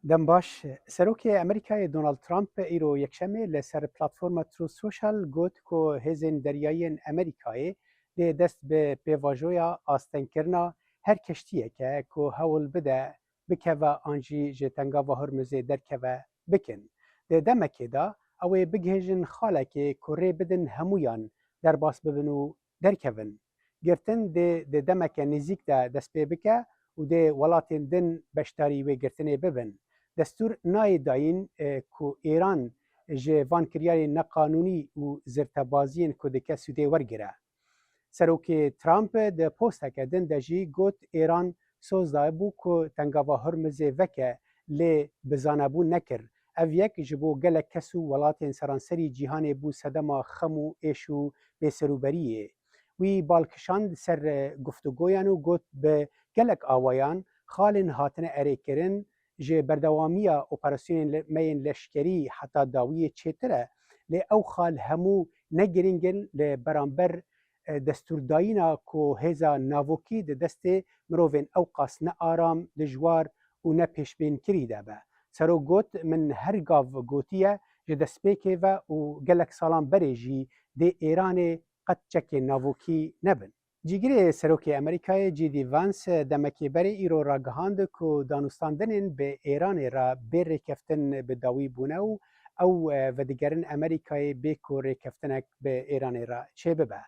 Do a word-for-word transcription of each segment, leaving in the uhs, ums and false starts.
Dem baş. Serokê Amerîkayê Donald Trump îro yekşemê li ser platforma Truth Social got ku hêzên deryayiyên Amerîkayê dê dest bi pêvajoya astengkirina her keştiyeke ku hewl bide bikeve an jî ji Tengava Hormuzê derkeve bikin. Di demekê de ew ê bigihêjin xalekê ku rê bidin hemûyan derbas bibin û derkevin. Girtin dê di demeke nêzîk de dest pê bike û dê welatên din beşdarî wê girtinê bibin. Destûr nayê dayîn, e, ku Îran ji van kiryarên neqanûnî û zirtebaziyên ku dike sûdê wergire. Serokê Trump di posteke din de jî got, Îran soz dayibû ku Tengava Hormuzê veke, lê bi zanebûn nekir. Ev yek ji bo gelek kes û welatên seranserî cîhanê bû sedema xem û êş û bêserûberiyê. Wî bal kişand ser, e, guftûgoyan û got, bi gelek awayan xalên hatine erêkirin, ji berdewamiya operasyonên le-, me yên leşkerî heta dawiyê çêtir e, lê ew xal hemû ne girîng in li beramber, e, destûrdayîna ku hêza navokî di destê mirovên ewqas ne aram, dijwar û ne pêşbînkirî de be. Serok got, Min her gav gotiye, ji destpêkê ve û gelek salan berê jî dê Êranê qet çekên navokî nebin. Cîgirê Serokê Amerîkayê J D Vance demekê berê îro ragihand ku danûstandinên bi Êranê re bê rêkeftin bi dawî bûne û ew, e, vedigerin Amerîkayê bê ku rêkeftinek bi Êranê re çêbibe.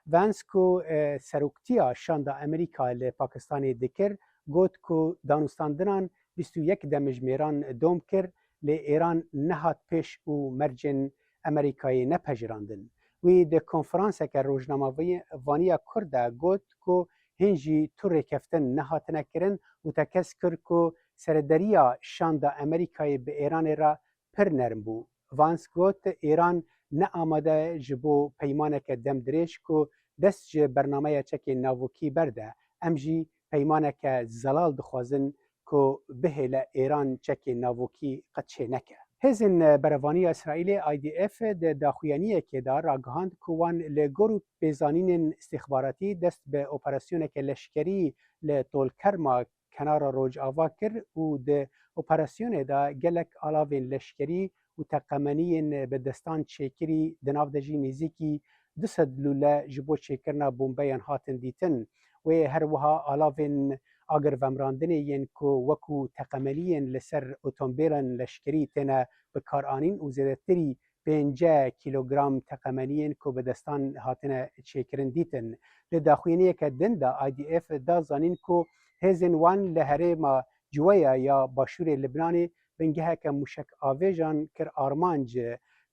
Vance ku, e, seroktiya şanda Amerîka li Pakistanê dikir, got ku danûstandinan bîst û yek demjimêran dom kir, lê Êran nehat pêş û mercên Amerîkayê nepejirandin. Wî di konferanseke rojnamevaniya Kurd de got ku hîn jî tu rêkeftin nehatine kirin û tekez kir ku serederiya şanda Amerîkayê bi Êranê re pir nerm bû. Vance got, Îran ne amade ye ji bo peymaneke demdirêj ku dest ji bernameya çekên navokî berde. Em jî peymaneke zelal dixwazin ku bihêle Êran çekên navokî qet çê neke. Hêzên Berevaniya Îsraîlê, I D F, di daxuyaniyekê de ragihand ku wan li gor û pêzanînên îstîxbaratî dest bi operasyoneke leşkerî li Tolkerma kenara Rojava kir û di operasyonê de gelek alavên leşkerî û teqemeniyên bi destan çêkirî, di nav de jî nêzîkî du sed lûle ji bo çêkirina bombeyan hatin dîtin. Wê her wiha alavên agirvemrandinê yên ku wekû teqemeniyên li ser otomobîlên leşkerî têne bikaranîn û zêdetirî pêncî kîlogram teqemeniyên ku bi destan hatine çêkirin dîtin. Li daxuyaniyeke din de I D F da zanîn ku hêzên wan li herêma Cuweya ya başûrê Libnanê bingeheke mûşekavêjan kir armanc,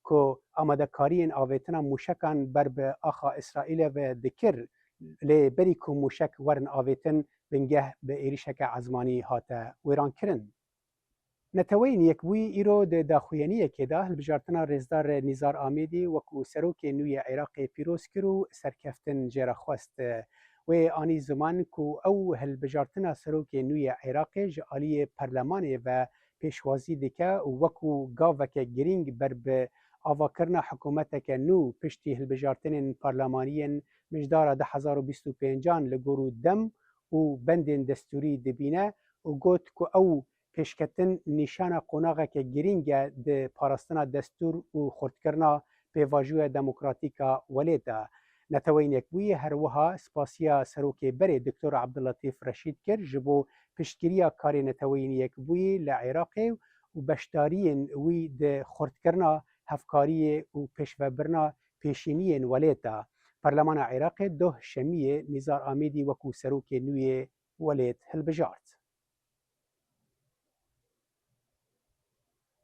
ku amadekariyên avêtina mûşekan ber bi axa Îsraîlê ve dikir, lê berî ku mûşek werin avêtin, bingeh bi êrîşeke ezmanî hate wêrankirin. Neteweyên Yekbûyî îro di daxuyaniyekê de hilbijartina Rêzdar Nîzar Amêdî wekû serokê nû yê Iraqê pîroz kir û serkeftin jê re xwest. Wê anî ziman ku ew hilbijartina serokê nû yê Iraqê ji aliyê perlemanê ve pêşwazî dike û wekû gaveke girîng ber bi avakirina hikûmeteke nû piştî hilbijartinên perlemanî yên mijdara du hezar û bîst û pêncan li gor û dem û bendên destûrî dibîne û got ku ew pêşketin nîşana qonaxeke girîng e di parastina destûr û xurtkirina pêvajoya demokratîk a welêt de. Neteweyên Yekbûyî her wiha spasiya serokê berê Doktor Abdulletîf Reşîd kir ji bo piştgiriya karê Neteweyên Yekbûyî li Iraqê û beşdariyên wî di xurtkirina hevkariyê û pêşvebirina pêşîniyên welêt de. Perlemana Iraqê doh Şemiyê Nîzar Amêdî wekû serokê nû yê welêt hilbijart.